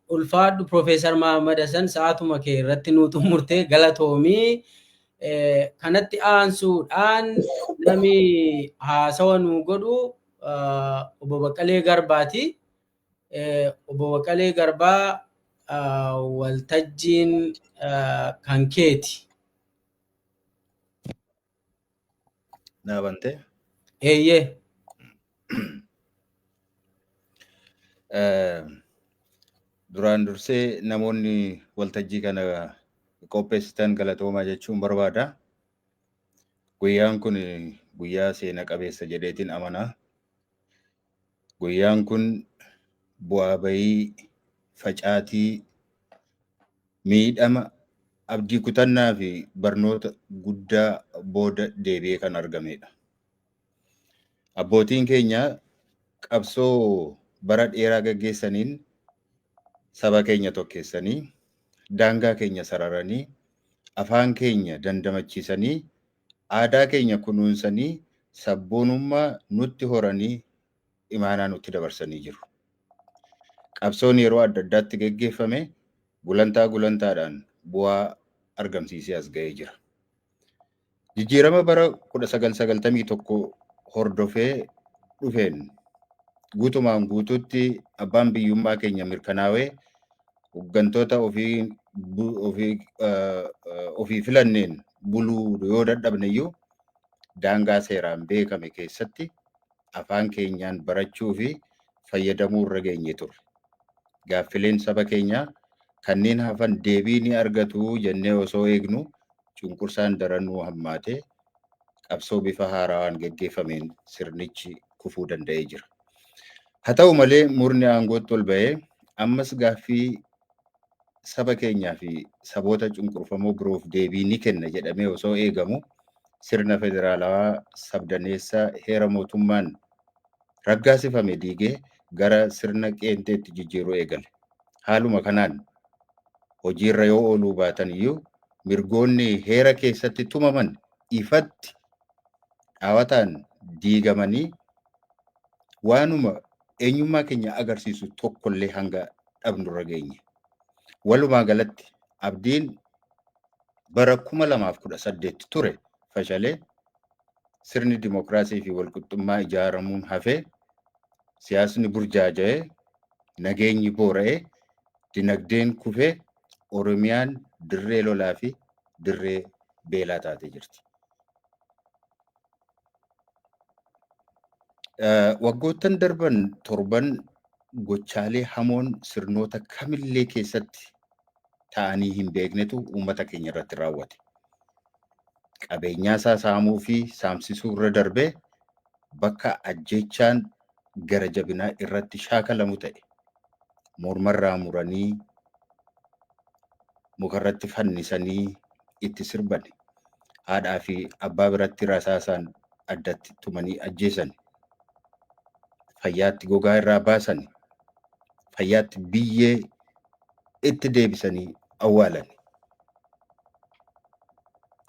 Ulfaadhu Profeesar Mahammad Hassan, sa'aatuma kee irratti nuu xumurtee galatoomii. Kanatti aansuudhaan namni haasawa nuu godhu Obbo Baqqalee Garbaati. Obbo Baqqalee Garbaa, waltajjiin kan keeti. Naa bantee? Eeyyee. Duraan dursee namoonni waltajjii kana qopheessitan galatoomaa jechuun barbaada. Guyyaan kun guyyaa seena qabeessa jedheetiin amana. Guyyaan kun bu'aa bayii, facaatii, miidhama, abdii kutannaa fi barnoota guddaa booda deebi'ee kan argamedha. Abbootiin keenya qabsoo bara dheeraa gaggeessaniin saba keenya tokkeessanii, daangaa keenya sararanii, afaan keenya dandamachiisanii, aadaa keenya kunuunsanii, sabboonummaa nutti horanii imaanaa nutti dabarsanii jiru. Qabsoon yeroo adda addaatti geggeeffame gulantaa gulantaadhaan bu'aa argamsiisee as ga'ee jira. Jijjiirama bara 1991 hordofee dhufeen guutumaan guutuutti abbaan biyyummaa keenya mirkanaawee hooggantoota ofii filanneen buluu yoo dadhabne iyyuu daangaa seeraan beekame keessatti afaan keenyaan barachuu fi fayyadamuu irra geenye turre. Gaaffileen saba keenyaa kanneen hafan deebii ni argatu jennee osoo eegnu cunqursaan daranuu hammaatee qabsoo bifa haarawaan geggeeffameen sirnichi kufuu danda'ee jira. Haa ta'u malee murni aangootti ol ba'ee ammas gaaffii saba keenyaa fi saboota cunqurfamoo biroof deebii ni kenna jedhamee osoo eegamu sirna federaalawaa sabdaneessa heera mootummaan raggaasifame diigee gara sirna qeenxeetti jijjiiruu eegale. Haaluma kanaan hojiirra yoo ooluu baatan iyyuu mirgoonni heera keessatti tumaman ifatti dhaawataan diigamanii waanuma eenyummaa keenya agarsiisu tokkollee hanga dhabnurra geenye. Walumaa galatti abdiin bara 2018 ture fashalee, sirni dimokiraasii fi walqixxummaa ijaaramuun hafee, siyaasni burjaaja'ee, nageenyi boora'ee, dinagdeen kufee, Oromiyaan dirree lolaa fi dirree beelaa taatee jirti. Waggoottan darban torban gochaalee hamoon sirnoota kamillee keessatti ta'anii hin beeknetu uummata keenya irratti raawwate. Qabeenyaa isaa saamuu fi saamsisuu irra darbee bakka ajjeechaan gara jabinaa irratti shaakalamu ta'e. Mormarraa muranii mukarratti fannisanii itti sirban. Haadhaa fi abbaa biratti rasaasaan addatti tumanii ajjeesan. Fayyaatti gogaa irraa baasan. Fayyaatti biyyee itti deebisanii awwaalan.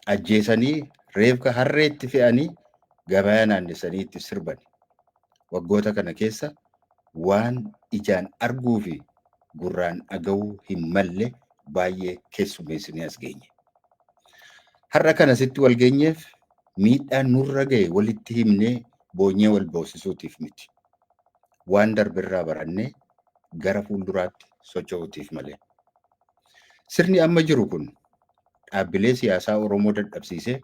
Ajjeesanii reefka harreetti fe'anii gabayaa naannessanii itti sirban. Waggoota kana keessa waan ijaan arguu fi gurraan dhaga'uu hin malle baay'ee keessummeessinee as geenye. Har'a kana sitti wal geenyeef miidhaa nurra ga'e walitti himnee boonyee wal boosisuutiif miti. Waan darbirraa barannee gara fuulduraatti socho'uutiif malee. Sirni amma jiru kun dhaabbilee siyaasaa Oromoo dadhabsiisee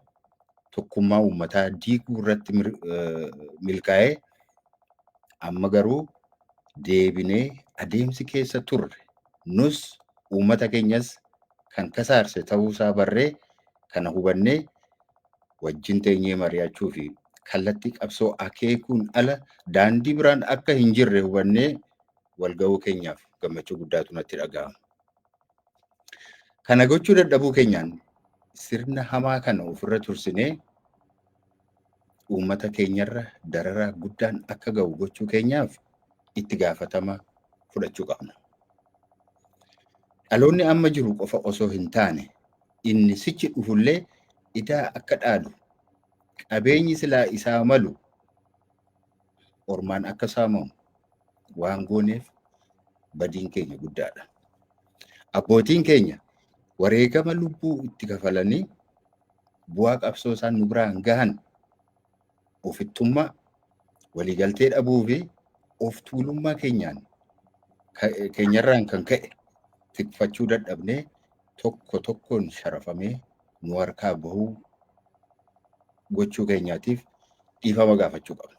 tokkummaa uummataa diiguu irratti milkaa'ee, amma garuu deebinee adeemsi keessa turre nus uummata keenyas kan kasaarse ta'uusaa barree, kana hubannee wajjin teenyee mari'achuu fi kallattii qabsoo akeekuun ala daandii biraan akka hin jirre hubannee walga'uu keenyaaf gammachuu guddaatu natti dhaga'ama. Kana gochuu dadhabuu keenyaan sirna hamaa kana ofirra tursinee uummata keenyarra dararaa guddaan akka ga'u gochuu keenyaaf itti gaafatama fudhachuu qabna. Dhaloonni amma jiru qofa osoo hin taane inni sichi dhufullee idaa akka dhaalu, qabeenyi silaa isaa malu ormaan akka saamamu waan gooneef badiin keenya guddaadha. Abbootiin keenya wareegama lubbuu itti kafalanii bu'aa qabsoo isaan nu biraan gahan ofittummaa, waliigaltee dhabuu fi of tuulummaa keenyaan keenyarraan kan ka'e tikfachuu dadhabnee tokko tokkoon sharafamee nu harkaa bahuu gochuu keenyaatiif dhiifama gaafachuu qabna.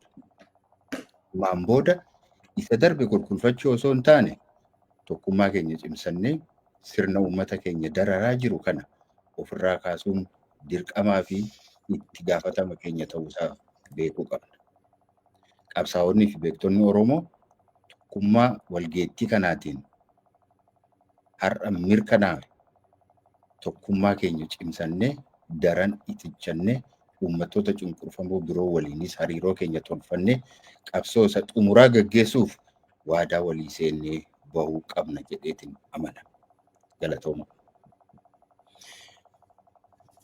Ammaan booda isa darbe qulqulfachuu osoo hin taane, tokkummaa keenya cimsannee sirna uummata keenya dararaa jiru kana ofirraa kaasuun dirqamaa fi itti gaafatama keenya ta'uusaa beekuu qabna. Qabsaa'onnii fi beektonni Oromoo tokkummaa walgeettii kanaatiin har'a mirkanaa'e tokkummaa keenya cimsannee, daran itichannee, uummattoota cunqurfamoo biroo waliinis hariiroo keenya tolfannee qabsoo isa xumuraa gaggeessuuf waadaa walii seennee bahuu qabna jedheetiin amana. Galatooma.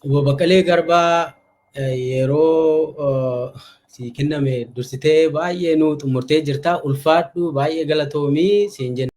Obbo Baqqalee Garbaa, yeroo si kenname dursitee baay'ee nu xumurtee jirta. Ulfaadhu, baay'ee galatoomii siin jenna.